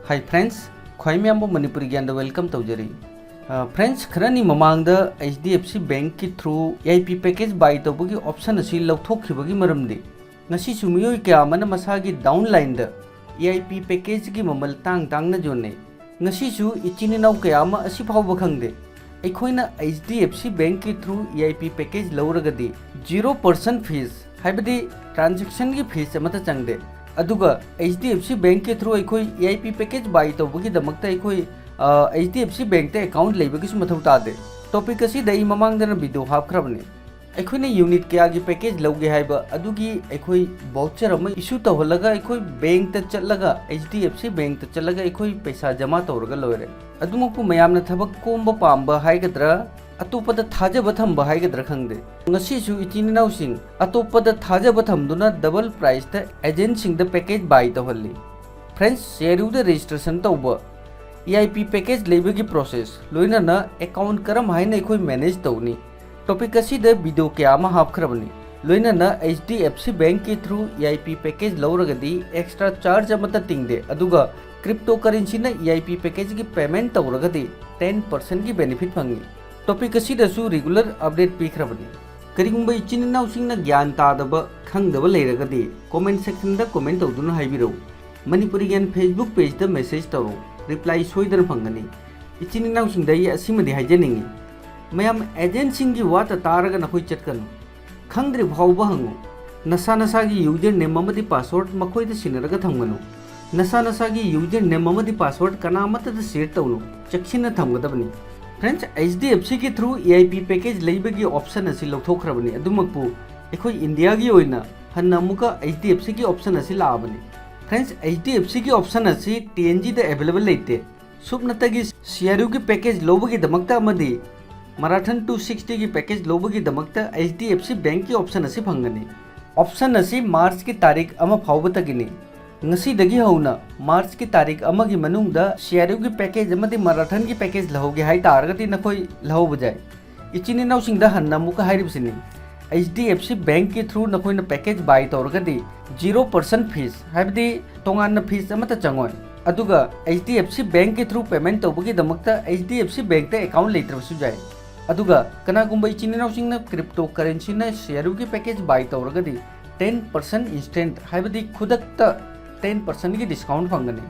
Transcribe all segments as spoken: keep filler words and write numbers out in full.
Hi friends, ꯈ꯭ꯋꯥꯏ ꯃꯌꯥꯝꯕꯨ Manipuri ꯒ꯭ꯌꯥꯟꯗ welcome ꯇꯧꯖꯔꯤ꯫ ꯑ, friends, ꯈꯔꯅꯤ ꯃꯃꯥꯡꯗ H D F C Bank ꯀꯤ through E I P package buy ꯇꯧꯕꯒꯤ option ꯑꯁꯤ ꯂꯧꯊꯣꯛꯈꯤꯕꯒꯤ ꯃꯔꯝꯗꯤ ꯉꯁꯤꯁꯨ ꯃꯤꯑꯣꯏ ꯀꯌꯥ ꯑꯃꯅ ꯃꯁꯥꯒꯤ downline the E I P package ꯀꯤ ꯃꯃꯜ ꯇꯥꯡ ꯇꯥꯡꯅ ꯌꯣꯟꯅꯩ꯫ ꯉꯁꯤꯁꯨ ꯏꯆꯤꯟ ꯏꯅꯥꯎ ꯀꯌꯥ ꯑꯃ ꯑꯁꯤ ꯐꯥꯎꯕ ꯈꯪꯗꯦ꯫ ꯑꯩꯈꯣꯏꯅ H D F C Bank ꯀꯤ through E I P package ꯂꯧꯔꯒꯗꯤ zero percent fees, ꯍꯥꯏꯕꯗꯤ transaction ꯒꯤ fees ꯑꯃꯠꯇ ꯆꯪꯗꯦ꯫ ꯑꯗꯨꯒ H D F C Bank ꯀꯤ through ꯑꯩꯈꯣꯏ E I P package buy ꯇꯧꯕꯒꯤꯗꯃꯛꯇ ꯑꯩꯈꯣꯏ, ꯑ, H D F C Bank ꯇ account ꯂꯩꯕꯒꯤꯁꯨ ꯃꯊꯧ ꯇꯥꯗꯦ꯫ Topic ꯑꯁꯤꯗ ꯑꯩ ꯃꯃꯥꯡꯗꯅ video ꯍꯥꯞꯈ꯭ꯔꯕꯅꯤ꯫ ꯑꯩꯈꯣꯏꯅ unit ꯀꯌꯥꯒꯤ package ꯂꯧꯒꯦ ꯍꯥꯏꯕ ꯑꯗꯨꯒꯤ ꯑꯩꯈꯣꯏ voucher ꯑꯃ issue ꯇꯧꯍꯜꯂꯒ ꯑꯩꯈꯣꯏ bank ꯇ ꯆꯠꯂꯒ, H D F C Bank ꯇ ꯆꯠꯂꯒ ꯑꯩꯈꯣꯏ ꯄꯩꯁꯥ ꯖꯃꯥ ꯇꯧꯔꯒ ꯂꯣꯏꯔꯦ꯫ ꯑꯗꯨꯃꯛꯄꯨ ꯃꯌꯥꯝꯅ ꯊꯕꯛ ꯀꯣꯝꯕ ꯄꯥꯝꯕ ꯍꯥꯏꯒꯗ꯭ꯔꯥ, ꯑꯇꯣꯞꯄꯗ ꯊꯥꯖꯕ ꯊꯝꯕ ꯍꯥꯏꯒꯗ꯭ꯔꯥ ꯈꯪꯗꯦ, ꯉꯁꯤꯁꯨ ꯏꯆꯤꯟ ꯏꯅꯥꯎꯁꯤꯡ ꯑꯇꯣꯞꯄꯗ ꯊꯥꯖꯕ ꯊꯝꯗꯨꯅ double price ꯇ agent ꯁꯤꯡꯗ package buy ꯇꯧꯍꯜꯂꯤ꯫ Friends, C R U ꯗ registration ꯇꯧꯕ, E I P package ꯂꯩꯕꯒꯤ process, ꯂꯣꯏꯅꯅ account ꯀꯔꯝ ꯍꯥꯏꯅ ꯑꯩꯈꯣꯏ manage ꯇꯧꯅꯤ? Topic ꯑꯁꯤꯗ video ꯀꯌꯥ ꯑꯃ ꯍꯥꯞꯈ꯭ꯔꯕꯅꯤ꯫ ꯂꯣꯏꯅꯅ H D F C Bank ꯀꯤ through E I P package ꯂꯧꯔꯒꯗꯤ extra charge ꯑꯃꯠꯇ ꯇꯤꯡꯗꯦ, ꯑꯗꯨꯒ cryptocurrency ꯅ E I P package ꯀꯤ payment ꯇꯧꯔꯒꯗꯤ ten percent ꯒꯤ benefit ꯐꯪꯏ꯫ Topic ꯑꯁꯤꯗꯁꯨ regular update ꯄꯤꯈ꯭ꯔꯕꯅꯤ꯫ ꯀꯔꯤꯒꯨꯝꯕ ꯏꯆꯤꯟ ꯏꯅꯥꯎꯁꯤꯡꯅ ꯒ꯭ꯌꯥꯟ ꯇꯥꯗꯕ, ꯈꯪꯗꯕ ꯂꯩꯔꯒꯗꯤ comment section ꯗ comment ꯇꯧꯗꯨꯅ ꯍꯥꯏꯕꯤꯔꯛꯎ꯫ ꯃꯅꯤꯄꯨꯔꯤ ꯒ꯭ꯌꯥꯟ Facebook page ꯇ message ꯇꯧꯔꯛꯎ, reply ꯁꯣꯏꯗꯅ ꯐꯪꯒꯅꯤ꯫ ꯏꯆꯤꯟ ꯏꯅꯥꯎꯁꯤꯡꯗ ꯑꯩ ꯑꯁꯤꯃꯗꯤ ꯍꯥꯏꯖꯅꯤꯡꯏ, ꯃꯌꯥꯝ agent ꯁꯤꯡꯒꯤ ꯋꯥꯇ ꯇꯥꯔꯒ ꯅꯈꯣꯏ ꯆꯠꯀꯅꯨ꯫ ꯈꯪꯗ꯭ꯔꯤ ꯐꯥꯎꯕ ꯍꯪꯉꯨ꯫ ꯅꯁꯥ ꯅꯁꯥꯒꯤ username ꯑꯃꯗꯤ password ꯃꯈꯣꯏꯗ ꯁꯤꯟꯅꯔꯒ ꯊꯝꯒꯅꯨ꯫ ꯅꯁꯥ ꯅꯁꯥꯒꯤ username ꯑꯃꯗꯤ password ꯀꯅꯥ ꯑꯃꯠꯇꯗ share ꯇꯧꯅꯨ꯫ ꯆꯦꯛꯁꯤꯟꯅ ꯊꯝꯒꯗꯕꯅꯤ꯫ Friends, H D F C ꯒꯤ through E I P package ꯂꯩꯕꯒꯤ option ꯑꯁꯤ ꯂꯧꯊꯣꯛꯈ꯭ꯔꯕꯅꯤ꯫ ꯑꯗꯨꯃꯛꯄꯨ ꯑꯩꯈꯣꯏ ꯏꯟꯗꯤꯌꯥꯒꯤ ꯑꯣꯏꯅ ꯍꯟꯅ ꯑꯃꯨꯛꯀ H D F C ꯒꯤ option ꯑꯁꯤ ꯂꯥꯛꯑꯕꯅꯤ꯫ Friends, H D F C ꯒꯤ option ꯑꯁꯤ T N G ꯗ available ꯂꯩꯇꯦ꯫ ꯁꯨꯞꯅꯇꯒꯤ C R U ꯒꯤ package ꯂꯧꯕꯒꯤꯗꯃꯛꯇ ꯑꯃꯗꯤ Marathon two sixty ꯒꯤ package ꯂꯧꯕꯒꯤꯗꯃꯛꯇ H D F C Bank ꯀꯤ option ꯑꯁꯤ ꯐꯪꯒꯅꯤ꯫ Option ꯑꯁꯤ March ꯀꯤ ꯇꯥꯔꯤꯛ ꯑꯃ ꯐꯥꯎꯕꯇꯒꯤꯅꯤ꯫ ꯉꯁꯤꯗꯒꯤ ꯍꯧꯅ March ꯀꯤ ꯇꯥꯔꯤꯛ ꯑꯃꯒꯤ ꯃꯅꯨꯡꯗ C R U ꯒꯤ package ꯑꯃꯗꯤ Marathon ꯒꯤ package ꯂꯧꯍꯧꯒꯦ ꯍꯥꯏ ꯇꯥꯔꯒꯗꯤ ꯅꯈꯣꯏ ꯂꯧꯍꯧꯕ ꯌꯥꯏ꯫ ꯏꯆꯤꯟ ꯏꯅꯥꯎꯁꯤꯡꯗ ꯍꯟꯅ ꯑꯃꯨꯛꯀ ꯍꯥꯏꯔꯤꯕꯁꯤꯅꯤ, H D F C Bank ꯀꯤ through ꯅꯈꯣꯏꯅ package buy ꯇꯧꯔꯒꯗꯤ zero percent fees, ꯍꯥꯏꯕꯗꯤ ꯇꯣꯉꯥꯟꯅ fees ꯑꯃꯠꯇ ꯆꯪꯉꯣꯏ꯫ ꯑꯗꯨꯒ H D F C Bank ꯀꯤ through payment ꯇꯧꯕꯒꯤꯗꯃꯛꯇ H D F C Bank ꯇ account ꯂꯩꯇ꯭ꯔꯕꯁꯨ ꯌꯥꯏ꯫ ꯑꯗꯨꯒ ꯀꯅꯥꯒꯨꯝꯕ ꯏꯆꯤꯟ ꯏꯅꯥꯎꯁꯤꯡꯅ cryptocurrency ꯅ ꯁꯤꯌꯥꯔꯨꯒꯤ package buy ꯇꯧꯔꯒꯗꯤ ten percent instant, ꯍꯥꯏꯕꯗꯤ ꯈꯨꯗꯛꯇ ten percent ꯒꯤ discount ꯐꯪꯒꯅꯤ꯫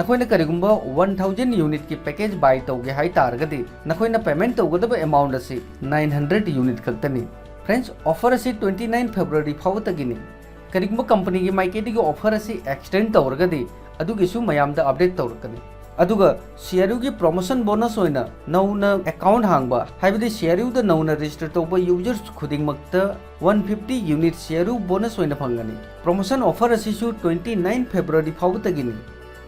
ꯅꯈꯣꯏꯅ ꯀꯔꯤꯒꯨꯝꯕ one thousand unit ꯀꯤ package buy ꯇꯧꯒꯦ ꯍꯥꯏ ꯇꯥꯔꯒꯗꯤ ꯅꯈꯣꯏꯅ payment ꯇꯧꯒꯗꯕ amount ꯑꯁꯤ nine hundred unit ꯈꯛꯇꯅꯤ꯫ Friends, offer ꯑꯁꯤ twenty nine February ꯐꯥꯎꯕꯇꯒꯤꯅꯤ꯫ ꯀꯔꯤꯒꯨꯝꯕ company ꯒꯤ ꯃꯥꯏꯀꯩꯗꯒꯤ offer ꯑꯁꯤ extend ꯇꯧꯔꯒꯗꯤ ꯑꯗꯨꯒꯤꯁꯨ ꯃꯌꯥꯝꯗ update ꯇꯧꯔꯛꯀꯅꯤ꯫ ꯑꯗꯨꯒ ꯁꯤꯌꯥꯔꯨꯒꯤ promotion bonus ꯑꯣꯏꯅ ꯅꯧꯅ account ꯍꯥꯡꯕ, ꯍꯥꯏꯕꯗꯤ ꯁꯤꯌꯥꯔꯨꯗ ꯅꯧꯅ register ꯇꯧꯕ users ꯈꯨꯗꯤꯡꯃꯛꯇ one fifty unit ꯁꯤꯌꯥꯔꯨ bonus ꯑꯣꯏꯅ ꯐꯪꯒꯅꯤ꯫ Promotion offer ꯑꯁꯤꯁꯨ twenty nine February ꯐꯥꯎꯕꯇꯒꯤꯅꯤ꯫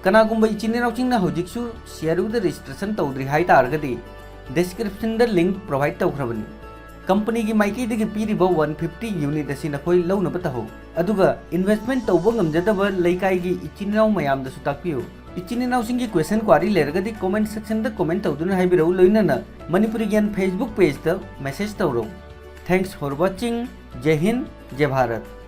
ꯀꯅꯥꯒꯨꯝꯕ ꯏꯆꯤꯟ ꯏꯅꯥꯎꯁꯤꯡꯅ ꯍꯧꯖꯤꯛꯁꯨ ꯁꯤꯌꯥꯔꯨꯗ registration ꯇꯧꯗ꯭ꯔꯤ ꯍꯥꯏ ꯇꯥꯔꯒꯗꯤ description ꯗ link provide ꯇꯧꯈ꯭ꯔꯕꯅꯤ꯫ Company ꯒꯤ ꯃꯥꯏꯀꯩꯗꯒꯤ ꯄꯤꯔꯤꯕ one fifty unit ꯑꯁꯤ ꯅꯈꯣꯏ ꯂꯧꯅꯕ ꯇꯧꯍꯧ꯫ ꯑꯗꯨꯒ investment ꯇꯧꯕ ꯉꯝꯖꯗꯕ ꯂꯩꯀꯥꯏꯒꯤ ꯏꯆꯤꯟ ꯏꯅꯥꯎ ꯃꯌꯥꯝꯗꯁꯨ ꯇꯥꯛꯄꯤꯌꯨ꯫ ꯏꯆꯤꯟ ꯏꯅꯥꯎꯁꯤꯡꯒꯤ question query ꯂꯩꯔꯒꯗꯤ comment section ꯗ comment ꯇꯧꯗꯨꯅ ꯍꯥꯏꯕꯤꯔꯛꯎ, ꯂꯣꯏꯅꯅ ꯃꯅꯤꯄꯨꯔꯤ ꯒ꯭ꯌꯥꯟ Facebook page ꯇ message ꯇꯧꯔꯛꯎ꯫ Thanks for watching. ꯖꯩ Hind, ꯖꯩ Bharat.